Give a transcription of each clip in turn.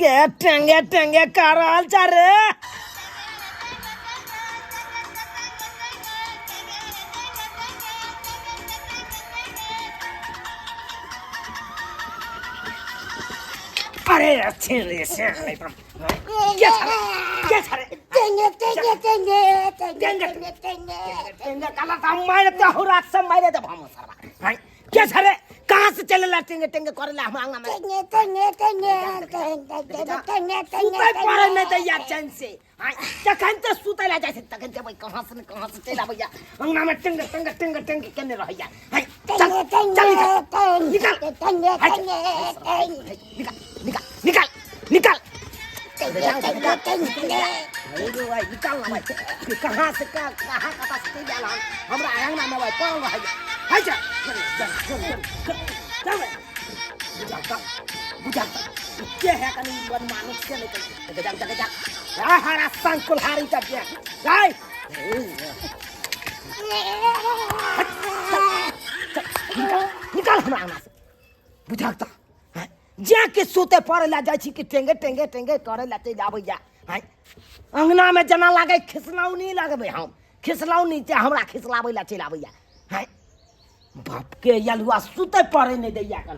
के टेंगे टेंगे कर रहल छ रे अरे अच्छे रे से के छ रे के छ रे टेंगे टेंगे टेंगे टेंगे टेंगे टेंगे टेंगे काला त मारे त हो रात से मारे त हम सरवा हैं के छ रे कहाँ से चलेला टेंगे टेंगे करेला हम आंगना में टेंगे टेंगे टेंगे टेंगे टेंगे सुतै पड़े नहीं दैया चैन से हैं जखन ते सुतै ला जाइ छै तखन ते भाई कहाँ से न कहाँ से चलि आबैया अंगना में टेंगे टेंगे टेंगे टेंगे केने रहैया हैं चल चल निकल निकल टेंगे हट। टेंगे टेंगे निकल निकल निकल निकल टेंगे टेंगे अरे भाई निकाल ना भाई कि कहाँ से कहाँ कहाँ कहाँ से चलि आयल हन हमरा अंगना में भाई पड़ल रहैया है चल चल चल चल चल चल भाई बुझा त बुझा त के है कनी बदमानुष के नहीं कहीं जा जा जा आ हरा संग कुल्हाड़ी का के जाय निकाल निकाल हमरा अंगना से बुझा त हैं जा के सुते पड़े ला जाइ छी कि टेंगे टेंगे टेंगे करे ला चलि आबैया हैं अंगना में जेना लागै खिसलौनी लगबै हम खिसलौनी ते हमरा खिसलाबै ला चलि आबैया हैं बाप के यलुआ सुते पड़े नहीं दैया कन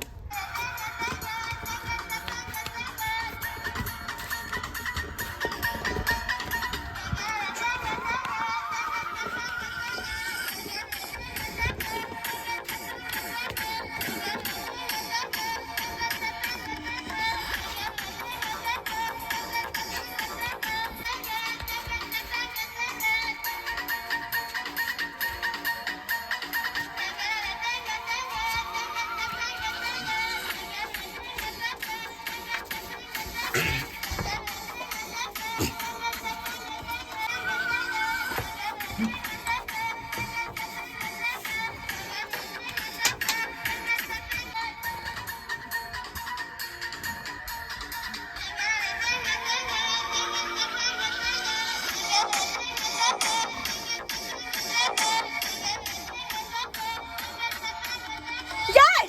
जाय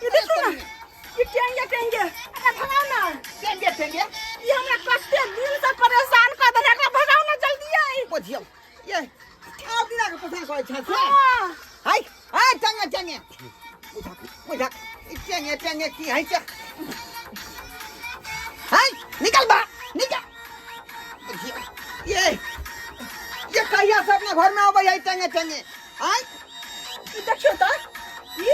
ये देखो ना ये टेंगे टेंगे अरे भगाओ ना टेंगे टेंगे ये हमरा कते दिन से परेशान कर देने एकरा भगाओ ना जल्दी आई बुझियौ ये आब दिना के परेशान करै छै से हाँ हाय हाय टेंगे टेंगे बुझा बुझा ई टेंगे टेंगे की है छै हाय निकल बा निकल बुझियौ ये कहिया से अपना घर में आबै है टेंगे टेंगे आय ई देखियो त ई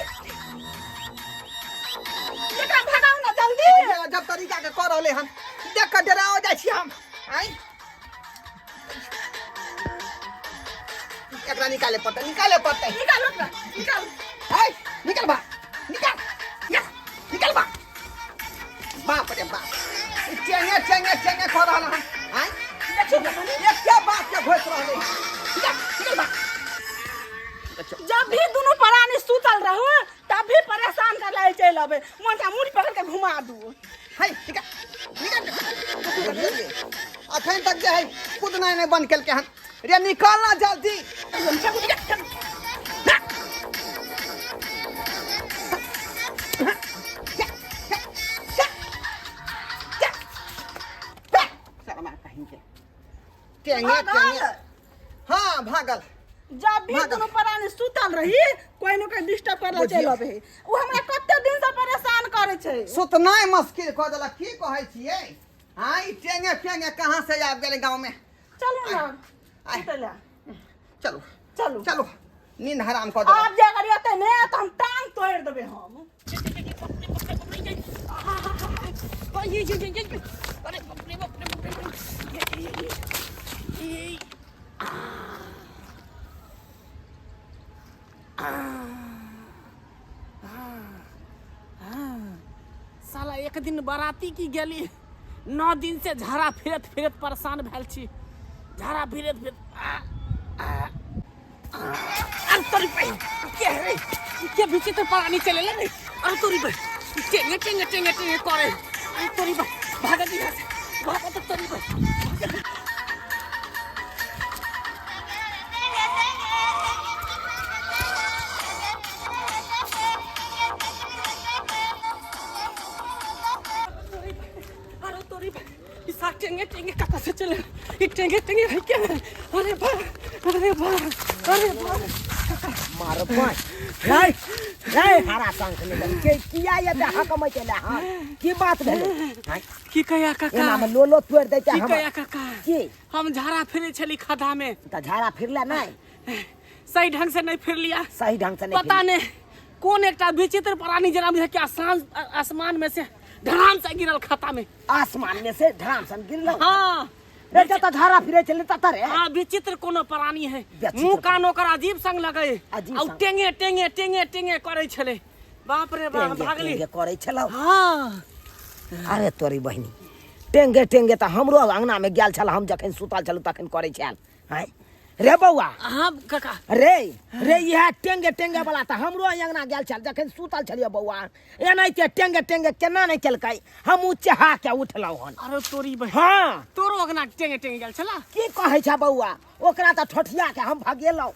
एकरा भगाओ ना जल्दी ये अजब तरीका के कर रहले हन देख के डरा हो जाइ छी हम आय एकरा निकाले पड़तै निकाले पड़तै निकालो एकरा निकालो हाय निकल बा निकल निकल निकल बा बाप रे बाप ई चेंगे चेंगे चेंगे कर रहल हन आय देखियो त कनी। एके बात के घोष रहले हन निकल निकल बा जब भी दुनू प्राणी सुतल रहू तब भी परेशान कर ले चलि अबै मन तऽ मुड़ी पकड़ के घुमा दू हाय निकल निकल अखन तक जे है कुदनाइ नहि बंद केलकै हन रे निकल ना जल्दी शर्मा कहीं के टेंगे टेंगे हाँ भागल जब भी भागल। दुनू प्राणी सुतल रही कोई न कोई डिस्टर्ब कर चलि बुझियौ। अबै ओ हमरा कते दिन से परेशान करै छै सुतनाइ मुश्किल कऽ देलक की कहै छियै हाँ ई टेंगे पेंगे कहाँ से आबि गेलै गाँव में चलू ना आइ। सुतै लए चलू चलू चलू नींद हराम कऽ देलक आब जे अगर एतै ने तऽ हम टांग तोड़ि देबै हम अरे बाप रे बाप रे बाप रे साला एक दिन बराती की गेली 9 दिन से झाड़ा फिरत फिरत परेशान भेल छी झाड़ा फिरत फिरत आ, आ, आ, अरे तोरी पे के रे के विचित्र प्राणी चले रे अरे तोरी पे टेंगे टेंगे टेंगे टेंगे करे अरे तोरी पे भागत यहाँ से भागत तोरी पे भागत। टेंगे टेंगे कतऽ से चले ई टेंगे टेंगे है के अरे बा अरे बा अरे बा मार पाय रे रे हरा शंख निकल के किया ये ते हकमै के ले हां की बात भेलै हैं? की कहिया काका एना में लोलो तोड़ दैते की हम कहिया काका की हम झाड़ा फिरे छली खदा में त झाड़ा फिरला नहीं सही ढंग से नहीं फिर लिया सही ढंग से नहीं पता नहीं कौन एकटा विचित्र प्राणी जेना बुझाय कि आसान आसमान में से धड़ाम से गिरल खाता में आसमान में से धड़ाम सन गिरल हाँ रे जत झाड़ा फिरे चले तत रे हाँ विचित्र कोनो प्राणी है विचित्र मुंह कान ओकर अजीब संग लगे अजीब और संग। टेंगे टेंगे टेंगे टेंगे करे छले बाप रे बाप टेंगे भागली टेंगे करै छलौ हाँ अरे तोरी बहिनी टेंगे टेंगे तऽ हमरो अंगना में गेल छल हम जखन सुतल छलहुँ तखन करै छल आँय रे बौआ हाँ काका रे रे इएह टेंगे टेंगे वाला तऽ हमरो अंगना गेल छल जखन सुतल छलियै बौआ एनाहिते टेंगे टेंगे केना नहि केलकै हमहूँ चहा के उठलहुँ हन अरे तोरी बहिन हाँ तोरो अंगना टेंगे टेंगे गेल छला की कहै छ बौआ ओकरा तऽ ठोठिया के हम भगेलहुँ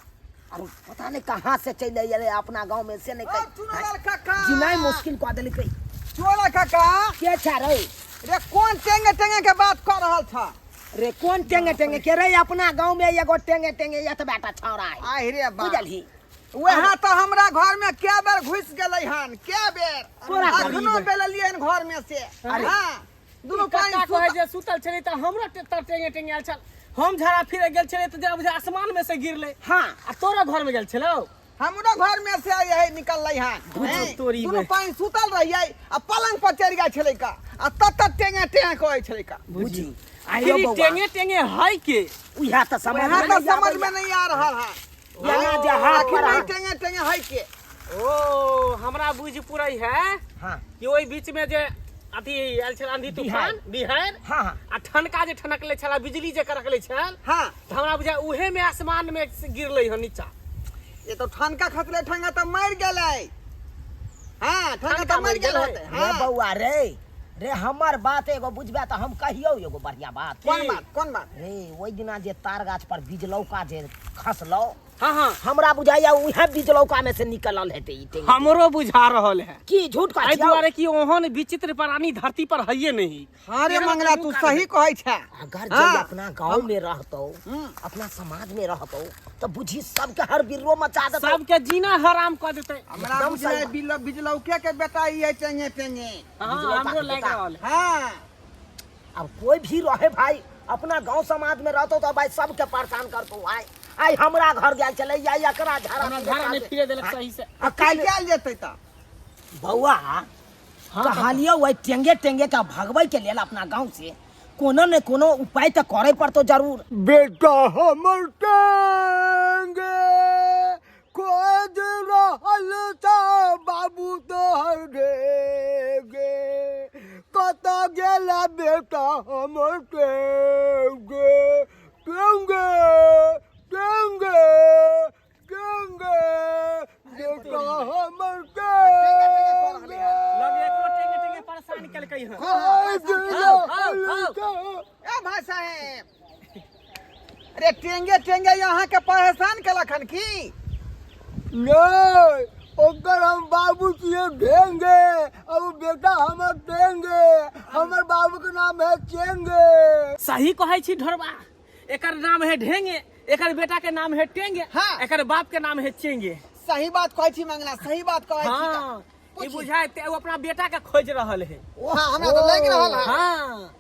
आर पता नहि कहाँ से चलि अयलै अपना गाँव में से नहि ओ चुनलाल काका जीनाइ मुश्किल कऽ देलकै चोरा काका के छै रे रे कोन टेंगे टेंगे के बात कर रहल छ रे कोन टेंगे टेंगे के रे अपना गाँव में एगो टेंगे टेंगे एतबे टा छौड़ा है आहि रे बाप बुझलही वहाँ तो हमरा घर में कै बेर घुस गेलै हन कै बेर तोरा घर अखनो बेललियै हन घर में से हाँ दुनू पानि काका कहै जे सुतल छलै तऽ हमरो तर टेंगे टेंगे आयल छल हम झाड़ा फिरे गेल छलै तऽ जेना बुझाय आसमान में से गिरलै हाँ आ तोरा घर में गेल छलौ हमरो घर में से यही निकललै हन बुझू तोरी दुनू में। पानि सुतल रहियै आ पलंग पर चढ़ि गेल छलै का आ तत तत टेंगे टेंगे कहै छलै का बुझी आइयो आखिर ई बौआ टेंगे टेंगे है के उएह तऽ समझ वहाँ में तो नहि समझ आबैया। में नहीं आ रहा है एना जे हाथ आखिर पर में हाथ टेंगे टेंगे है के ओ हमरा बुझ पुरै है हाँ कि ओहि बीच में जे अथी आयल छल आंधी तूफान बिहार हाँ हाँ आ ठनका जे ठनकले छल आ बिजली जे करकले छल हाँ तऽ हमरा बुझाय उहे में आसमान में से गिरलै हन नीचा ये तो ठनका खसले ठनका तो मर गेलै हाँ ठनका ठनका तो मर मरि गेल गेलै। होतै रे हाँ बौआ रे रे हमर बात एगो बुझबे तऽ हम कहियौ एगो बढ़िया बात कोन बात कोन बात रे ओहि दिना जे तार गाछ पर बिजलौका जे खसलौ हाँ हाँ हमरा बुझाइया उहे बिजलौका में से निकलल हेतै ई टेंगी। हमरो बुझा रहल है की झूठ कहै एहि छियौ? दुआरे कि ओहन विचित्र प्राणी धरती पर हइये नहीं हाँ रे मंगला तू सही कहै छै अगर जे हाँ। अपना गांव में रहतौ अपना समाज में रहतौ तऽ बुझी सबके हर बिर्रो मचा देतौ सबके जीना हराम कऽ देतै हमरा एकदम बुझाइ सही। बिल बिजलौके के बेटा ई है टेंगे टेंगे हाँ बिजलौका हमरो के लागि बेटा। रहल है हाँ अब कोई भी रहे भाई अपना गांव समाज में रहतो तो भाई सबके परेशान करतो भाई आई हमरा घर गेल छलै या एकरा झाड़ा हमरा झाड़ा नहि फिरे देलक सही से आ काल्हि काल्हि कयल जेतै तऽ बौआ कहलियौ ओहि टेंगे टेंगे के भगबै के लेल अपना गांव से कोनो ने कोनो उपाय तऽ करे पड़तो जरूर बेटा हमर टेंगे खोज रहल छ बाबू तोहर गे कतऽ गेला बेटा हमर टेंगे टेंगे टेंगे टेंगे बेटा हमर टेंगे लगे एकरो टेंगे टेंगे परेशान केलकै हन खोज रहल छ ए भाई साहेब अरे टेंगे टेंगे यहाँ के परेशान केलक हन की नहीं ओकर हम बाबू छियै ढेंगे और उ बेटा हमर टेंगे हमर बाबू के नाम है चेंगे सही कहै छी ढोरबा एकर नाम है ढेंगे एकर बेटा के नाम है टेंगे हाँ। एकर बाप के नाम है चेंगे सही बात कहै छी मंगला सही बात कहै छी हाँ ई बुझाय ते ओ अपना बेटा के खोज रहल है हाँ हमरा तो लागि रहल है हाँ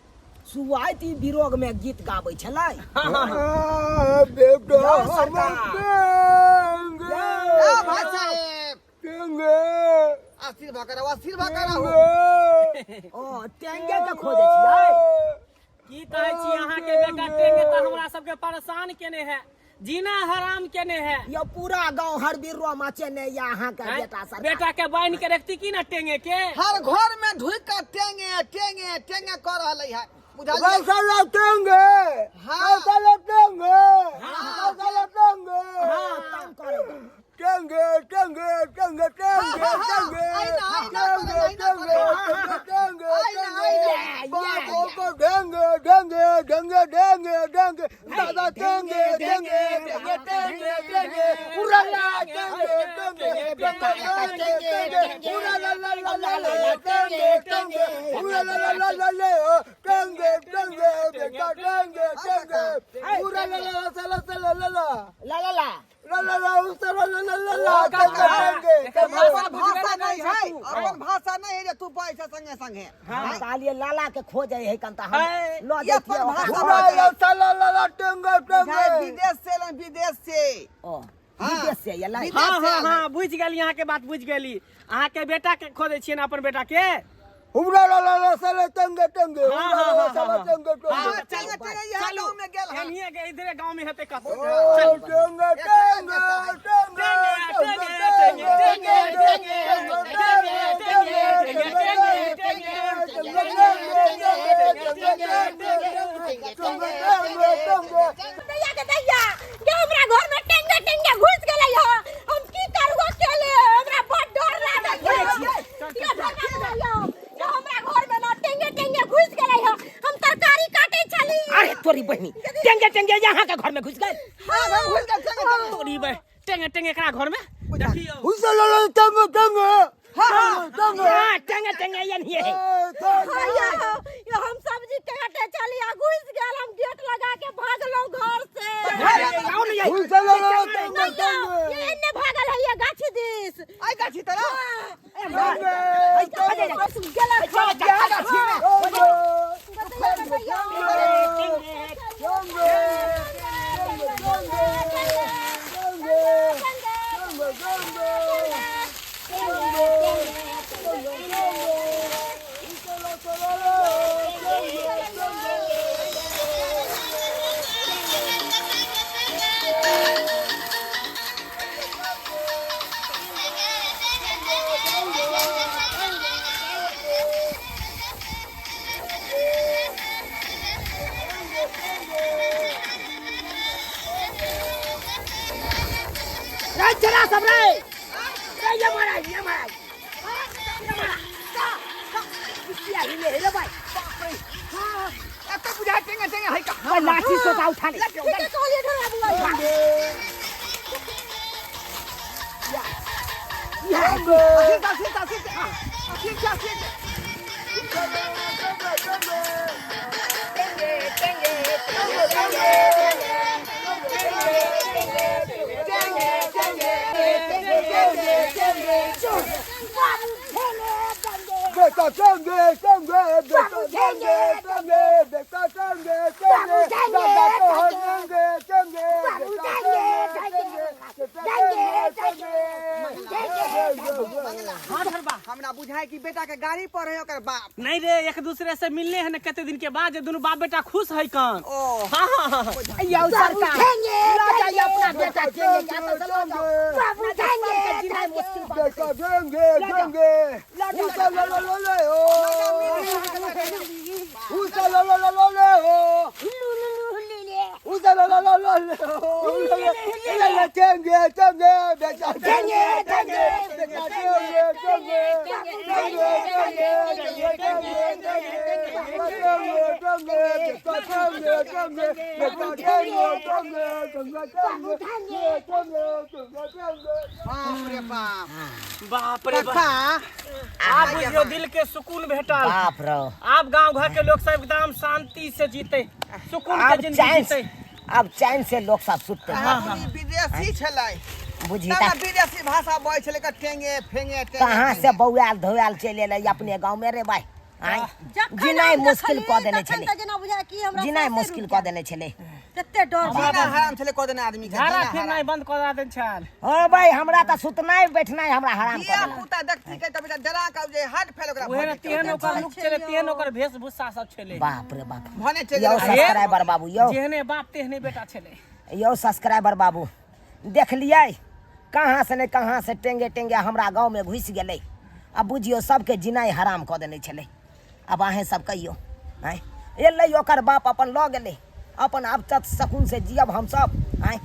सुआइत विरोग में गीत गाबै छलै हाँ, बेटा जाओ हमर सरकार। टेंगे ए भाई साहेब टेंगे अस्थिर भऽ कऽ रहू अस्थिर भऽ कऽ रहू टेंगे ओ टेंगे के खोजै छियै की कहै छी अहाँ के बेटा टेंगे तऽ हमरा सबके परेशान केने है जीना हराम केने है यो पूरा गांव हर बिर्रो मचेने या अहाँ के हैं? बेटा सरकार बेटा के बांध के रखती की ना टेंगे के हर घर में ढुक कऽ टेंगे टेंगे टेंगे कऽ रहल है बुझलियै गौशाला टेंगे हाँ। गौशाला टेंगे गौशाला टेंगे हाँ तंग करेगा टेंगे टेंगे टेंगे टेंगे हाँ, हाँ, टेंगे आइना, आइना, टेंगे आइना, टेंगे आइना, टेंगे आइना, टेंगे आइना। बाप को ढेंगे ढेंगे ढेंगे ढेंगे ढेंगे टेंगे दादा टेंगे टेंगे टेंगे टेंगे टेंगे उरा ला टेंगे टेंगे टेंगे टेंगे टेंगे उरा ला ला ला ला ला टेंगे टेंगे उरा ला ला ला ला ला टेंगे टेंगे बेटा टेंगे टेंगे उरा ला ला ला ला ला ला ला ला ला ला ला ला ला उरा ला ला ला ला टेंगे टेंगे अपन भाषा नहीं है, अपन भाषा नहीं है जे तू पैसा संगे संगे। हम कहलिए लाला के खोजे है कंता हम है। लऽ ये अपन जैतियै ओकरा। भाषा उरा ला ला ला ला टेंगे बुझाय टेंगे विदेश से एलन, विदेश से। ओ हाँ। विदेश से एलै। विदेश हाँ से हाँ आयल है। हाँ, बुझि गेली अहाँके बात, बुझि गेली। अहाँके बेटा के खोजै छियै ने, अपन बेटा के? उरा ला ला ला ला टेंगे टेंगे हाँ, उरा हाँ, ला हाँ, ला ला हाँ, टेंगे टेंगे। हाँ, टेंगे टेंगे यहाँ चलू। गाँव में गेल हन। एनहिए के इधरे गाँव में हेतै कतौ। ओ टेंगे टेंगे टेंगे टेंगे टेंगे टेंगे टेंगे टेंगे टेंगे टेंगे टेंगे। दैया के दैया, ये हमरा घर में टेंगे टेंगे घुस गेलै ह। हम की करू अकेले? हमरा बड़ डर लागै है। ये धरना बुलाइयो। ये हमरा घर में ना टेंगे टेंगे घुस गेलै ह। हम तरकारी काटै छली। अरे तोरी बहिनी, टेंगे टेंगे यहाँ के घर में घुस गए। हाँ, हाँ, घुस गेल टेंगे टेंगे। तोरी बे टेंगे टेंगे एकरा घर में देखियौ। उसा ला ला टेंगे टेंगे। हाँ, टेंगे। हाँ, टेंगे टेंगे ये नहीं है। हाँ, ये हम सब्जी काटे छली आ घुस गेल। हम गेट लगा के भागलौं घर से। आओ नहीं आई। उसा ला ला टेंगे नहीं, टेंगे ये एन्ने भागल है, ये गाछी दिस। आई गाछी तरफ। टेंगे गेलक। यहाँ गाछी में। दैया के दैया। रे चला सब रे रे, ये मारा ये मारा ये मारा किया हिले रे भाई। एते बुझाय टेंगे टेंगे है का। भाई लाठी सोता उठा ले। ठीके कहलियै ढोरा बुआ। ठीक छै, ठीक छै, ठीक छै। ठीक छै, ठीक छै। बेटा टेंगे टेंगे बेटा टेंगे टेंगे बेटा टेंगे टेंगे दादा तो टेंगे टेंगे बेटा टेंगे टेंगे टेंगे। हाँ धरबा। हमरा बुझाय कि बेटा के गाड़ी पर है ओकर बाप। नहीं रे, एक दूसरे से मिलने है न कते दिन के बाद, जे दुनू बाप बेटा खुश है कन। ओ। हाँ हाँ हाँ। यो सरकार ला जाइए अपना बेटा टेंगे के हाथ से ला जाओ। बाबू टेंगे के जीना मुश्किल बात। बेटा टेंगे टेंगे उसा ला ला ला ला ओ उसा ला ला ला ला ला ओ उसा ला ला ला ला ला ओ ला ला टेंगे टेंगे बेटा टेंगे टेंगे बेटा टेंगे टेंगे टेंगे टेंगे टेंगे टेंगे टेंगे बेटा टेंगे टेंगे बेटा टेंगे टेंगे टेंगे टेंगे टेंगे टेंगे। बाप रे बाप। बाप रे बाप। काका, आब बुझियौ दिल के सुकून भेटल। बाप रे। आब गांव घर के लोग सब एकदम शांति से जीते, सुकून के अब जिंदगी चैन जीते। अब चैन से लोग सब सुतते। ई विदेशी छलै। बुझी तब ता ने विदेशी भाषा बजै छलै क टेंगे फेंगे टेंगे। कहाँ से बौआल धोआल चलि एलै अपने गाँव में रे भाई? आँय, जखन जिनाइ हम मुश्किल देखलियै कऽ देने तखन छलै। तऽ जेना बुझाय कि हमरा जिनाइ साँसे मुश्किल रुकि कऽ देने छलै। गेल। कते डर जीना हराम छलै कऽ देने आदमी के। झाड़ा जीना फिरनाइ हराम। बंद कऽ देने छल। ओ भाई, हमरा तऽ सुतनाइ बैठनाइ हमरा हराम कऽ धिया देलक। पुता देखती के तऽ बेटा डरा के जे हार्ट फेल ओकरा उहे भऽ ने जेतै। तेहन ओकर लुक छलै, तेहन ओकर वेशभूषा सब छलै। बाप रे बाप। भने चलि यौ गेलै। सब्सक्राइबर बाबू यौ, जेहने बाप तेहने बेटा छलै। यौ सब्सक्राइबर बाबू, देखलियै कहाँ से ने कहाँ से टेंगे टेंगे हमरा गाँव में घुसि गेलै। आ बुझियौ सबके जिनाइ हराम कऽ देने छलै। आब अहें सब कहियौ, आँय, एलै ओकर बाप अपन लऽ गेलै अपन। आब तक सकून से जियब हमसब। आँय,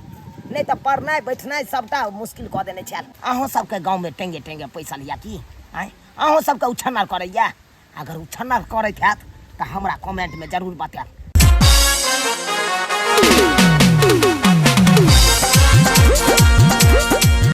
नहि तऽ पढ़नाइ बैठनाइ सबटा मुश्किल कऽ देने छल। अहूँ सबके गाँवमे टेंगे टेंगे पैसा लिया की? आँय, अहूँ सबके उछन्नर करैया? अगर उछन्नर करैत हैत तऽ हमरा कमेंटमे जरूर बतायब। है।